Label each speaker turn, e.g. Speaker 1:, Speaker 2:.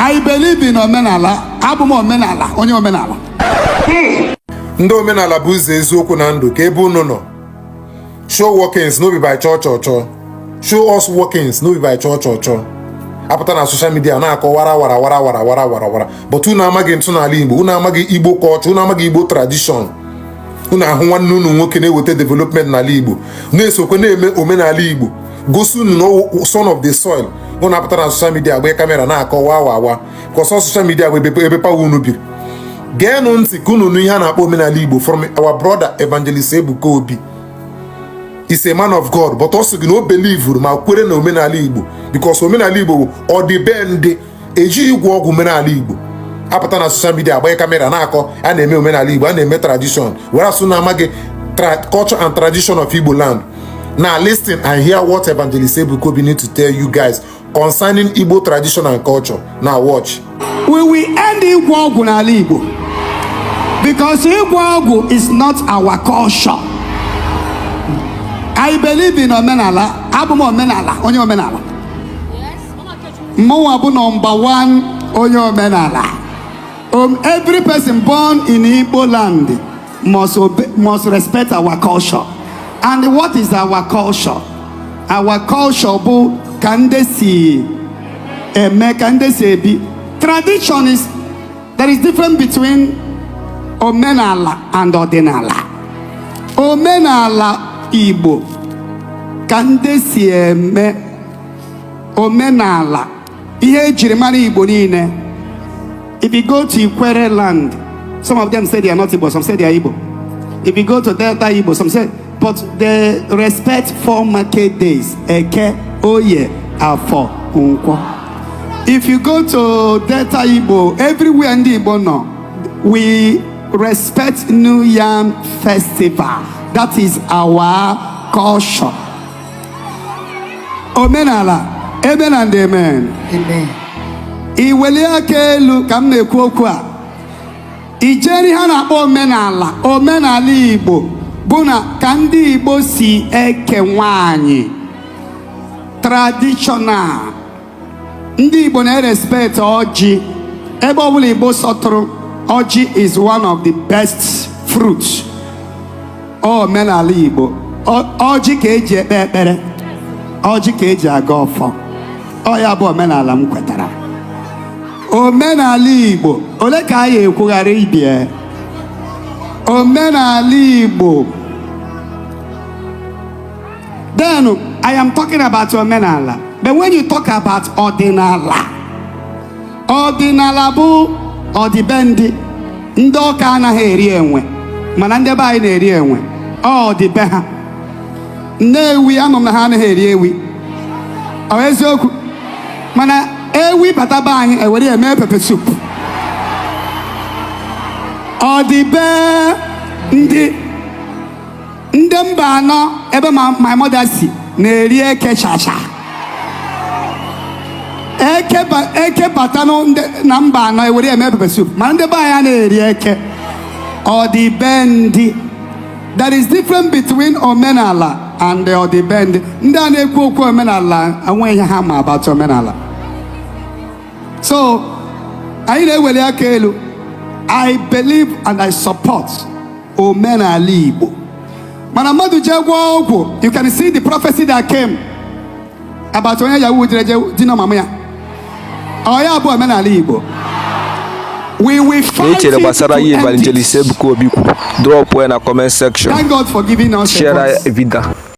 Speaker 1: I believe in omenala. Abụ m omenala, onye omenala.
Speaker 2: Ndị omenala bụ ụzọ, eziokwu na ndụ. Ka ebe unu nọ, show workings, no be by cho cho cho. Show us workings, no be by cho cho cho. Apụta na social media na-akọ wara wara wara wara wara wara wara, but unu amaghị ntọala Igbo, unu amaghị Igbo culture, unu amaghị Igbo tradition. Unu ahụ nwanne unu nwoke na-eweta development n'ala Igbo, na-esokwe na-eme omenala Igbo, gosi unu na son of the soil. Unu apụta na social media, agba camera, na-akọ wa wa wa ka ọsọ. Social media bụ ebe power unu biri. Geenụ ntị ka unu nụ ihe a na-akpọ omenala Igbo from our brother Evangelist Ebuka Obi. Is a man of God, but ọ sị gị na o believuru ma kwere na omenala Igbo, because omenala Igbo bụ ọdịbendị. Ejighị ịgwọ ọgwụ omenala Igbo. Apụta na social media, agbanye camera, na-akọ a na-eme omenala Igbo, a na-eme tradition, were asụ na amaghị culture and tradition of Igbo land. Now listen and hear what Evangelist Ebuka Obi need to tell you guys concerning Igbo tradition and culture. Now watch.
Speaker 1: We will end ịgwọ ọgwụ n'ala Igbo because ịgwọ ọgwụ is not our culture. I believe in omenala. Abụ m omenala, onye omenala. Mụnwa bụ number one onye omenala. Every person born in Igbo land must obey, must respect our culture. And what is our culture? Our culture bụ ka ndị si eme, ka ndị si ebi. Tradition is, there is difference between omenala and ọdịnala. Omenala Igbo, ka ndị si eme omenala, ihe ejiri mara Igbo niile. If you go to Ikwere land, some of them say they are not Igbo, some say they are Igbo. If you go to Delta Igbo, some say, but they respect four market days: Eke, Oye, Afọ, Nkwọ. If you go to Delta Igbo, everywhere ndị Igbo nọ, we respect New Yam Festival. That is our culture. Omenala, amen and amen.
Speaker 3: Amen.
Speaker 1: I welie aka elu ka m na-ekwu okwu a. Ijeri ha na-akpọ omenala, omenala Igbo bụ na ka ndị Igbo si eke nwanyị, traditional. Ndị Igbo na-erespect ọjị. Ebe ọbụla Igbo sọtụrụ, ọjị is one of the best fruits. Omenala Igbo, ọjị ka eji ekpe ekpere, ọjị ka eji aga ọfọ. Ọ ya bụ omenala m kwetara. Omenala Igbo ole ka anyị ekwugharị ibie? Omenala Igbo. Then I am talking about omenala, but when you talk about ọdịnala, ọdịnala bụ ọdịbendị. Ndị Ọka anaghị eri enwe, mana ndị be anyị na-eri enwe. Ọ ọdịbe ha. Nnewi, anọ m na ha anaghị eri ewi. Ọ eziokwu, mana ewi bata be anyị, ewere ya mee pepper soup. Ọdịbe ndị mba anọ ebe ma my mother si na-eri eke chacha. Eke bata na mba anọ, ewere ya mee pepper soup, mana ndị be anyị anaghị eri eke. Ọdịbendị. There is difference between omenala and the ọdịbendị. Ndị a na-ekwu okwu omenala enweghị ihe ha ma about omenala. So anyị na-eweli aka elu. I believe and I support omenala Igbo, mana mmadụ jee gwọọ ọgwụ, you can see the prophecy that came about onye yahoo jere je dina mama ya. Ọ ya bụ omenala Igbo. We will
Speaker 4: Na
Speaker 1: fight
Speaker 4: ị chere
Speaker 1: it
Speaker 4: gbasara
Speaker 1: to
Speaker 4: ihe
Speaker 1: end
Speaker 4: Evangelist
Speaker 1: it.
Speaker 4: Ebuka Obi kwuru, drop ya na comment section.
Speaker 1: Thank God for giving us a
Speaker 4: Share
Speaker 1: voice.
Speaker 4: ya video.